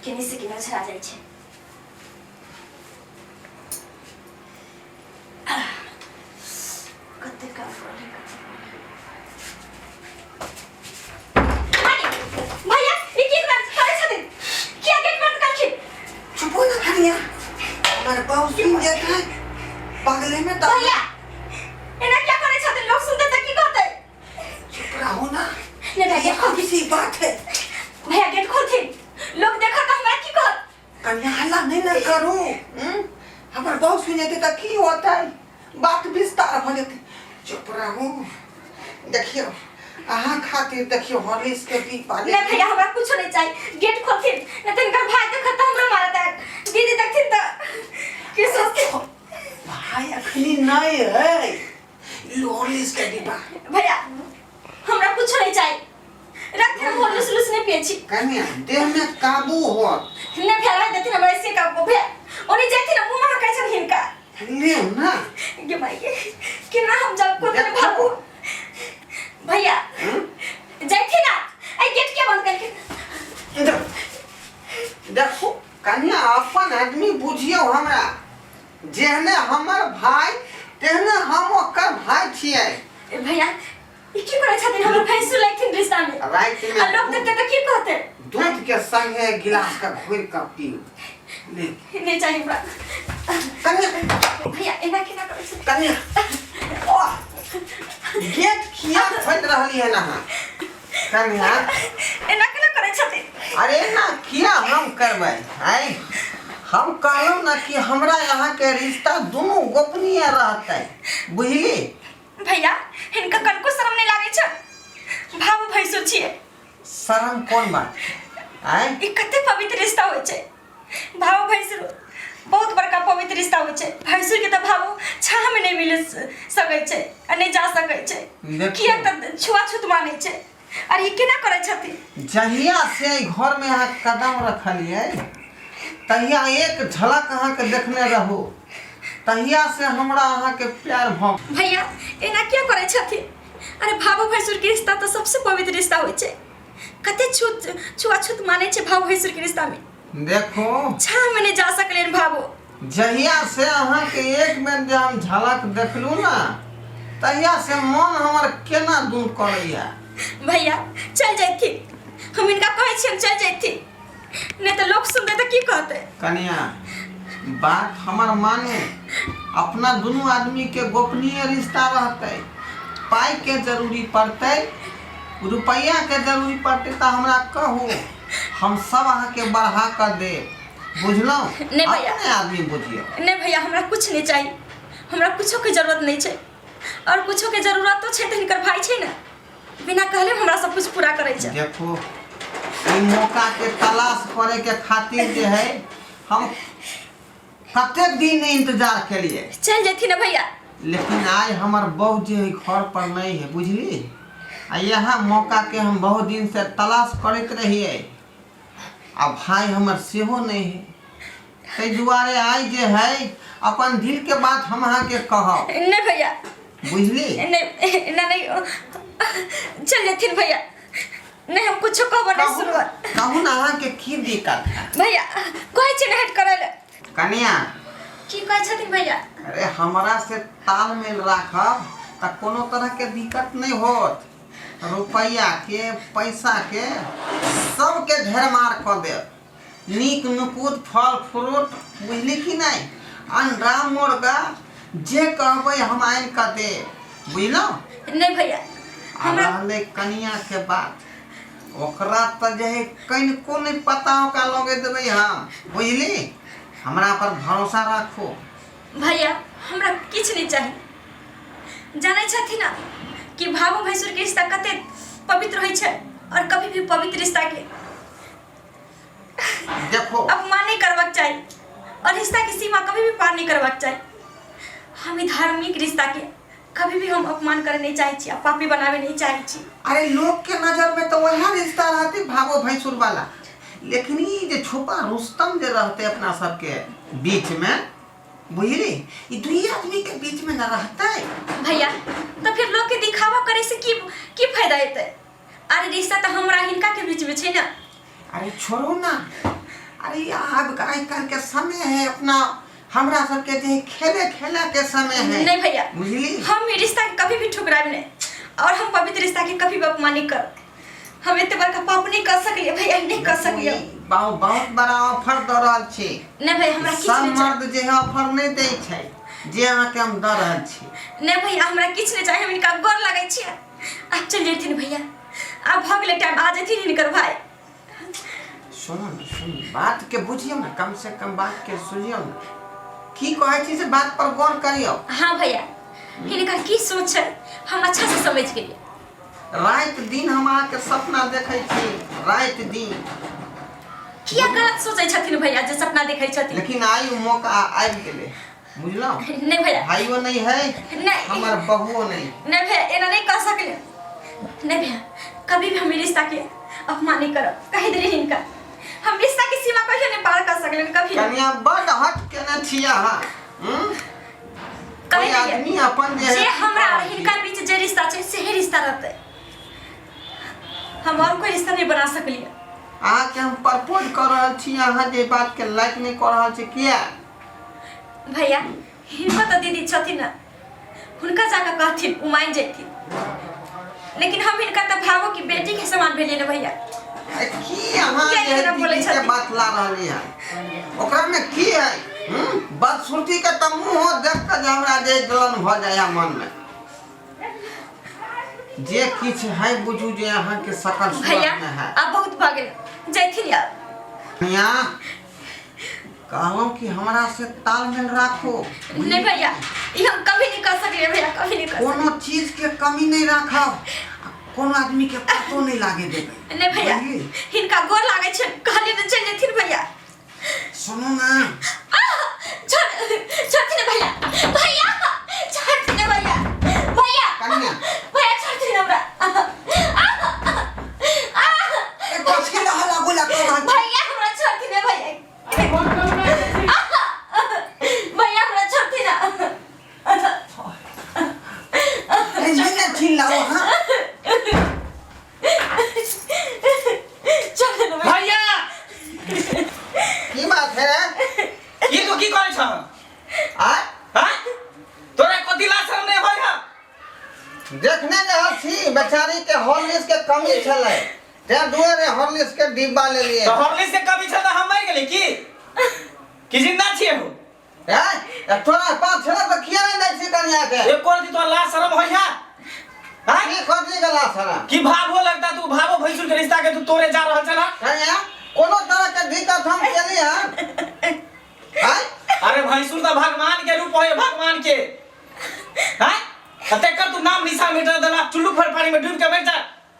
केने से केने ओझरा जाइ छै। कते काम करे, कते। अरे, भैया, ई की करै छथिन? किया गेट बंद करखिन? चुप हो ना कनिया, हमर बाबू सुन जेतै बगले में तो। भैया, एना क्या करै छथिन? लोग सुनते त की कहतै? चुप रहो ना। नहीं भैया, ये कौन सी बात है? भैया, गेट खोलथिन, लोग देखत त हमरा की कहत? कन्या, हल्ला नहीं ना करू, हम्म? हमर बाबू सुन जेतै तऽ की होतै? बात विस्तार भऽ जेतै। चुप रहू। देखियौ, अहाँ खातिर देखियौ हॉर्लिक्स के डिब्बा। नहीं भैया, हमरा कुछो नहीं चाहिए। गेट खोलथिन, नहीं तो इनकर भाई देखत त हमरा मारत है। दीदी देखथिन त की सोचथिन? भाई अखनी नहीं है। हॉर्लिक्स के डिब्बा। भैया, हमरा कुछो नहीं चाहिए, रख। हम हॉर्लिक्स उर्लिक्स नहीं पिए छी। कन्या, देह में काबू होत। नहीं भैया, रख देथिन हमरा ऐसे का। भैया, ओनी जाथिन, मुंह महकै छन हिनका। ले ना। गे माई गे, केना हम जब को देखो। भागू भैया। हम्म? जाथिन ना, आई गेट के बंद करके। देखो कन्या, अपन आदमी बुझियौ हमरा। जेहने हमर भाई तेहने हम ओकर भाई छियै। ए भैया, ई की करै छथिन? हमर भैंसुर लगथिन रिश्ता में। राति में आ लोग देखते तऽ की कहते? दूध के संगे एक गिलास का घोर के पीऊ ले। नहीं चाहिए हमरा। कन्या। भैया, एना केना करै छथिन? कन्या, ओह, गेट किया खोलि रहली है अहाँ कन्या? एना केना करै छथिन? अरे ना किया हम करबै? आय, हम कहलहुँ ना कि हमरा यहाँ के रिश्ता दुनू गोपनीय रहतै, बुझली? भैया, हिनका कनको शरम नहीं लागै छै? भाव भैंसुर छियै। शरम कोन बात आय? ई कते पवित्र रिश्ता होइ छै। भाव भैंसुर बहुत बड़का पवित्र रिश्ता होइ छै। भैंसुर के तऽ भावो छाह में नहीं मिल सकै छै आ नहीं जा सकै छै। देखू। किया तऽ छुआछूत मानै छै। आर ई केना करै छथिन? जहिया से एहि घरमे अहाँ कदम रखलियै, तहिया एक झलक अहाँके देखने रहू, तहिया से हमरा अहाँके प्यार भऽ। भैया, एना किया करै छथिन? अरे, भावो भैंसुर के रिश्ता तऽ सबसे पवित्र रिश्ता होइ छै। कते छूत छुआछूत मानै छै भाव भैंसुर के रिश्ता में। देखो। छाह में नहीं जा सकले भावो। जहिया से अहाँके एक बेर जे हम झलक देखलहुँ ने, तहिया से मन हमर केना दूर करैया। भैया, चल जैथिन। हम इनका कहै छी, हम चल जैथिन, नहीं तऽ लोग सुनते तऽ की कहते? कनिया, बात हमर मानू। अपना दुनू आदमी के गोपनीय रिश्ता रहतै। पाइ के जरूरी पड़तै, रुपैआ के जरूरी पड़तै तऽ हमरा कहू, हम सब अहाँके बढ़ा कऽ देब, बुझलहुँ? नहीं भैया। अपने आदमी बुझियौ। नहीं भैया, हमरा कुछ नहीं चाहिए। हमरा कुछो के जरूरत नहीं छै। और कुछो के जरूरत तो छै तऽ हिनकर भाई छै ने, बिना कहले हमरा सब कुछ पूरा करै छै। देखो, ई मौका के तलाश करे के खातिर जे है हम कतेक दिन इंतजार केलिए। चल जैथिन ना भैया। लेकिन आज हमर बहू जे है घर पर नहीं है, बुझली? आ यहाँ मौका के हम बहुत दिन से तलाश करैत रहिए। आ भाई हमर सेहो नहीं है, ताहि दुआरे आइ जे है अपन दिल के बात हम अहाँके कहब। नहीं भैया। बुझली? नहीं ना, नहीं, चल जैथिन भैया। नहीं, हम कुछो कहबो नहीं सुनबो। कहू ना, अहाँके की दिक्कत है? भैया, कहै छी ने हट करै लए। कनिया। की कहै छथिन भैया? अरे, हमरा से तालमेल राखब तऽ कोनो तरह के दिक्कत नहीं होत। रुपैआ के, पैसा के, सबके ढेरमार कऽ देब। नीक नुकुत फल फ्रूट, बुझली कि नहीं, अंडा मुर्गा जे कहबै हम आनि कऽ देब, बुझलहुँ? नहीं भैया। आ हमरा रहलै कनिया के बात, ओकरा तऽ जे है कनिको नहि पता ओकरा लगे देबै हम, बुझली? हमरा पर भरोसा राखू। भैया, हमरा किछु नहीं चाही। जानै छथिन ना कि भावो भैंसुर के रिश्ता कते पवित्र होइ छै और कभी भी पवित्र रिश्ता के देखो, अपमान नहीं करबाक चाही और रिश्ता के सीमा कभी भी पार नहीं करबाक चाही। हम ई धार्मिक रिश्ता के कभी भी हम अपमान करे नहीं चाहै छी आ पापी बनावे नहीं चाहै छी। अरे, लोग के नजर में तो वह रिश्ता रहते भावो भैंसुर वाला, लेकिन ई जे छुपा रुस्तम जे रहते अपना सबके बीच में, बुझली, ई दुई आदमी के बीच में न रहते। भैया, तो फिर लोग के दिखावा करे से की की फायदा हेतै? अरे, रिश्ता तऽ हमरा हिनका के बीच में छै ने। अरे छोड़ो ना। अरे आब आइ काल्हि के समय है अपना हमरा सबके जे खेले खेले के समय है। नहीं भैया, बुझली? हम ई रिश्ता के कभी भी ठुकराब नहीं और हम पवित्र रिश्ता के कभी भी अपमान नहीं करब। हम एते बड़का पाप नहीं कर सकलिए भैया, नहीं कर सकलिए। बहुत बहुत बड़ा ऑफर दऽ रहल छी। नहीं भैया, हमरा किछु सब नहीं चाही। मर्द जे है ऑफर नहीं दै छै जे अहाँके हम दऽ रहल छी। नहीं भैया, हमरा किछु नहीं चाही, हम इनका गोर लगै छियै। आब चलि जेथिन भैया, आब भऽ गेलै टाइम, आ जेथिन हिनकर भाई। सुनू ने, सुनू, बात के बुझियौ ने, कम से कम बात के सुनियौ ने, की कहै छी से बात पर गौर करियौ। हाँ भैया, हिनकर की सोच है हम अच्छा से समझ गेलियै। राति दिन हम अहाँके सपना देखै छी, राति दिन। किया गलत सोचै छथिन भैया जे सपना देखै छथिन? लेकिन आइ ओ मौका आबि गेलै, बुझलहुँ? नहीं भैया। भाइयो नहीं है, नहीं। हमर बहुओ नहीं। नहीं भैया, एना नहीं कह सकले। नहीं भैया, कभी भी हम रिश्ता के अपमान नहीं करब, कही देली हिनका हम रिश्ता के सीमा कहियो नहीं पार कर सकले, कभी नहीं। कनिया बड हट केने छी अहाँ। हम्म? कही कोई देलियै। आदमी अपन जे जे है हमरा और हिनका बीच जे रिश्ता छै सेहे रिश्ता रहतै, हम और कोई रिश्ता नहीं बना सकलियै। अहाँके हम प्रपोज कऽ रहल छी, अहाँ जे बात के लाइक नहीं कऽ रहल छी किया? भैया, हिनको तऽ दीदी छथिन ने, हुनका जाकऽ कहथिन, ओ मानि जैथिन। लेकिन हम हिनका तऽ भावो कि बेटी के समान भेलियै ने भैया। अरे की अहाँ किया जे एना बोलै दीदी के छथिन? बात ला रहली है, ओकरा में की है? बदसूरती के तऽ मुँह देख कऽ जे हमरा जे जलन भऽ जाइए मन में, जे किछु है बुझू जे अहाँके सकल सूरत भैया में है। आब बहुत भऽ गेल, जैथिन यार। कनिया कहलहुँ कि हमरा से तालमेल राखो। नहीं भैया, ई हम कभी नहीं कर सकलियै भैया, कभी नहीं कर कोनो सकलियै। चीज के कमी नहीं राखब, कोनो आदमी के पतो नहीं लागे देबै। नहीं भैया, बुझलियै? हिनका गोर लागै छै, कहलियै तऽ चलि जेथिन भैया। सुनू ना। आह, छोड़थिन भैया, भैया छोड़थिन भैया, भैया। कन्या। भैया छोड़थिन हमरा। आह, आह। ए, कथी लऽ हल्ला गुल्ला कऽ रहल छी? भैया हमरा छोड़थिन भैया। भैया हमरा छोड़थिन। ए, नहीं ने चिल्लाओ, हाँ? छोड़ देना भैया। भैया। की बात है? की तू की करै छह? आय? हाँ? तोरा कथी ला शरम नहीं होय है? देखने रहल छी बेचारी के हॉर्लिक्स के कमी छलै, तें दुआरे हॉर्लिक्स के डिब्बा लेलियै। तो हॉर्लिक्स के कमी छल तऽ हम मरि गेली की? की जिंदा छियै हो? हैं? तोरा पास छलै तऽ किया नहि दै छी कनिया के? एको रति तोरा ला शरम होय है? हाँ? की कथी के ला शरम? की भावो लगता तू भावो भैंसुर के रिश्ता के तू तोरे जा रहल छला? कनिया कोनो तरह के दिक्कत हम केली हन? आँय? अरे भैंसुर तऽ भगवान के रूप होय, भगवान के। हाँ? तऽ तेकर तू नाम निशा मिटा देला, चुल्लू भर पानी में डूब के मर जा,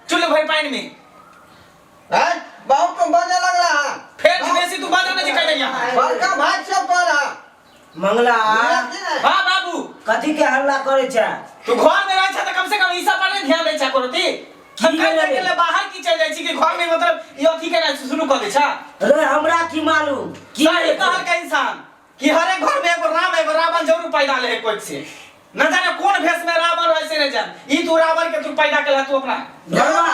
चुल्लू भर पानी में। आँय? बहुत तो बजे लगला हन। फेर बेसी तू बाजा नहीं कह दैया। बड़का भाई छै तोरा। मंगला। बुझलियै कि नहि? हाँ बाबू। कथी के हल्ला करे छै? तू घर में रहै छै तऽ कम से कम ई सब पर नहीं ध्यान दै छै कोनो ती। हम की कहि भेलै? के ले बाहर की चल जाइ छी कि घर में मतलब ई अथी केना शुरू कऽ दै छै? रे हमरा की मालूम? की सही भेलै? कहल के इंसान कि हरेक घर में एगो राम एगो रावण जरूर पैदा ले है कोई से। न जाने कौन भेष में रावण रहे से नहीं जान। ई तू रावण के तू पैदा केला तू अपना। घरवा।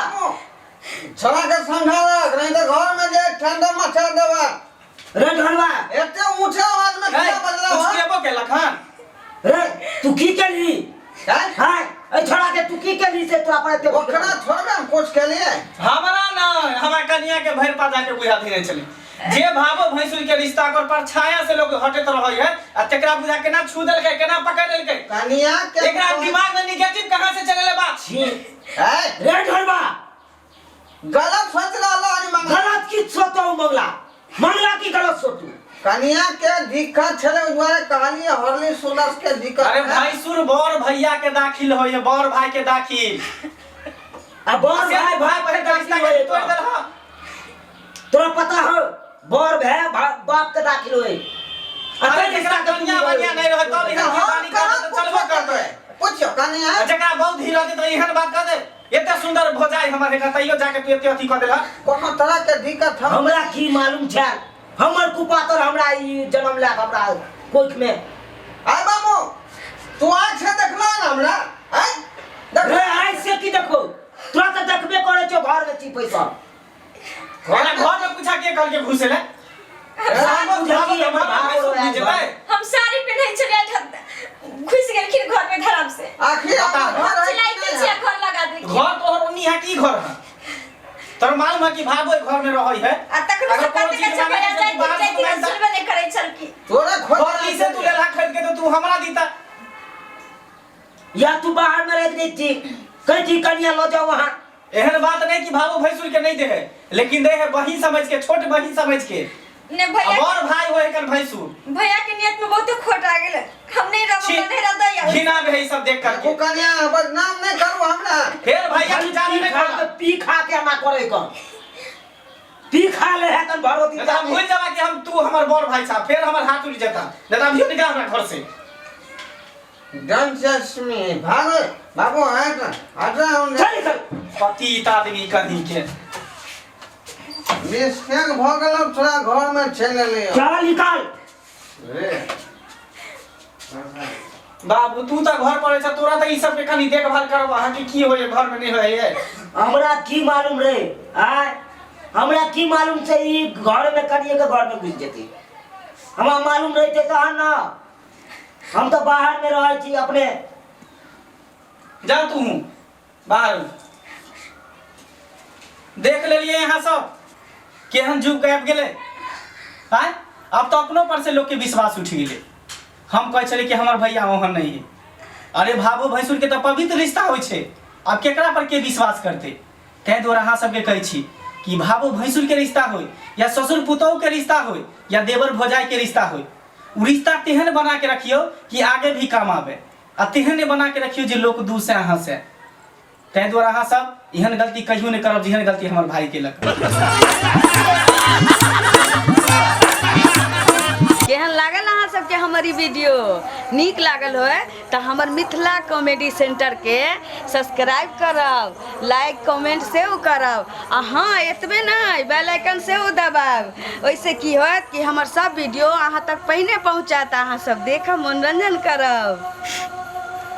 छोड़ा के समझा रख, नहीं तो घर में जे ठंडा मचा देबा। रे ढोलवा। एते ऊंचे आवाज में किया बजला कुछ हो? केबो केलक हन? रे तू की केली? हैं? हां, ए छोड़ा के तू की केली से तोरा पर एते ओकरा छोड़बे हम कुछ केलिए? हमरा न, हमरा कनिया के भरि पाजा के बुझा धीरे चले। जे भावो भैंसुर के रिश्ता कर पर छाया से लोग हटत रहै है, आ तेकरा बुझा केना छू देलकै, केना पकड़ लेलकै। कनिया के एकरा दिमाग में निगेटिव कहां से चलेले बात? छी। हैं? रे ढोलवा। गलत सोच रहल हनी मंगला। गलत की सोचो मंगला? मंगला की गलत सोचू? कनिया के दिक्कत छले ओहि दुआरे कहलिए हरली सुलस के दिक्कत। अरे है। भैंसुर बर भैया के दाखिल होय है, बर भाई के दाखिल। आ बर से भाई भाई बाप के के रिश्ता दाखिल के होय तोड़ देलह। तोरा पता हो बर भाई बाप के दाखिल होय। अरे जेकरा कनिया बढ़िया नहीं रहे तब एहन हम खेतानी कहाँ करतै तऽ चलबो पूछो करतै। पूछो कनिया। आ जेकरा बहुत ही रहतै तऽ एहन बात कह दे। एते सुंदर भोजाई हमर हेका तैयो जाके तू एते अथी कह देलह। कोनो तरह के दिक्कत हम हमरा की मालूम छै? हमर कुपातर हमरा ई जन्म लए हमरा कोख में। आय बाबू, तू आँख से देखला ना हमरा? आय, देख। रे आँख से की देखो? तोरा तऽ देखबे करै छौ घर में छी पैसा। घर में पूछा के कहल के घुसे ले? भावो बुझलकी हमर भावो भावो भैंसुर आयल जेबै हम साड़ी पहिनै छलियै, घुसि गेलखिन घर में धराम से। आखिर बता। घर है कि चिल्लाइते नहीं छियै, है? घर लगा देलखिन। घर तोहर ओन्नी है कि घर है? तोर मालूम है कि भावो घर में रहै है? आ तखनो अगर से कोनो कते चीज कते मांगे भैया तऽ जाइत तू बाहर से जाइत मांगता। सुनबे नहि करै छलखिन। तोरे खोज घर से तू लेला खरीद के तो तू हमरा दीता। या तू बाहर में रख देती, कहीं कनिया लो जाओ वहाँ। एहन बात नहीं कि भावो भैंसुर के नहीं दे है, लेकिन दे है बहिन समझ के, छोट बहिन समझ के। ने भैया और भाई होए कन भैंसुर। भैया के नियत में बहुत खोट आ गेल। हम नहीं रहब, छी। हमरा नहीं रहबै। घिना है ई सब देख करके। ओ कन्या बदनाम नहीं करू हमरा। फिर भैया तू जाने पी नहीं खा करला। के, पी खा के हमरा करे कर पी खा ले है तन भरो दिन। नहीं तो हम भूल जावा कि हम तू हमर बड़ भाई छा, फिर हमर हाथ उठ जाता। नहीं तो अभियो निकल हमरा घर से। Don't जज मी। भागो बाबू, हट हट हम। चल निकल। पतित आदमी कहीं के। मिस्टेक भ गेल, थोड़ा घर में चलि एलियै। चल निकल। रे बाबू तू तो घर पर छ, तोरा तो ई सब के कनी देखभाल करब अहाँ के की होय घर में नहीं होय। हमरा की मालूम रे, आय हमरा की मालूम से ई घर में कनिए के घर में घुस जेती। हमरा मालूम रहते तहन ना, हम तो बाहर में रहै छी अपने। जा तू बाहर देख लेलिए यहाँ सब केहन जुग के आबि गेलै। आँय अब तो अपनो पर से लोग के विश्वास उठि गेलै। हम कहै छलियै कि हमर भैया ओहन नहीं है। अरे भाबो भैंसुर के तऽ पवित्र रिश्ता होइ छै, आब केकरा पर के विश्वास करतै? ताहि दुआरे अहाँ सबके कहै छी कि भाबो भैंसुर के रिश्ता होइ या ससुर पुतोहु के रिश्ता होइ या देवर भौजाई के रिश्ता होइ, उ रिश्ता तेहन बना के रखियौ कि आगे भी काम आबे, आ तेहन नहि बना के रखियौ जे लोक दूर से अहाँ से। ताहि दुआरे अहाँ सब एहन गलती कहियो नहि करब जेहन गलती हमर भाई केलक। केहन लागल अहाँ सबके हमर ई वीडियो? नीक लागल होय तऽ हमर मिथिला कॉमेडी सेंटरके सब्सक्राइब करब, लाइक कमेंट सेहो करब, आ हँ एतबे नहि बेल आइकन सेहो दबायब। ओहिसँ की होयत कि हमर सब वीडियो अहाँ तक पहिने पहुँचत, अहाँ सब देखब, मनोरंजन करब।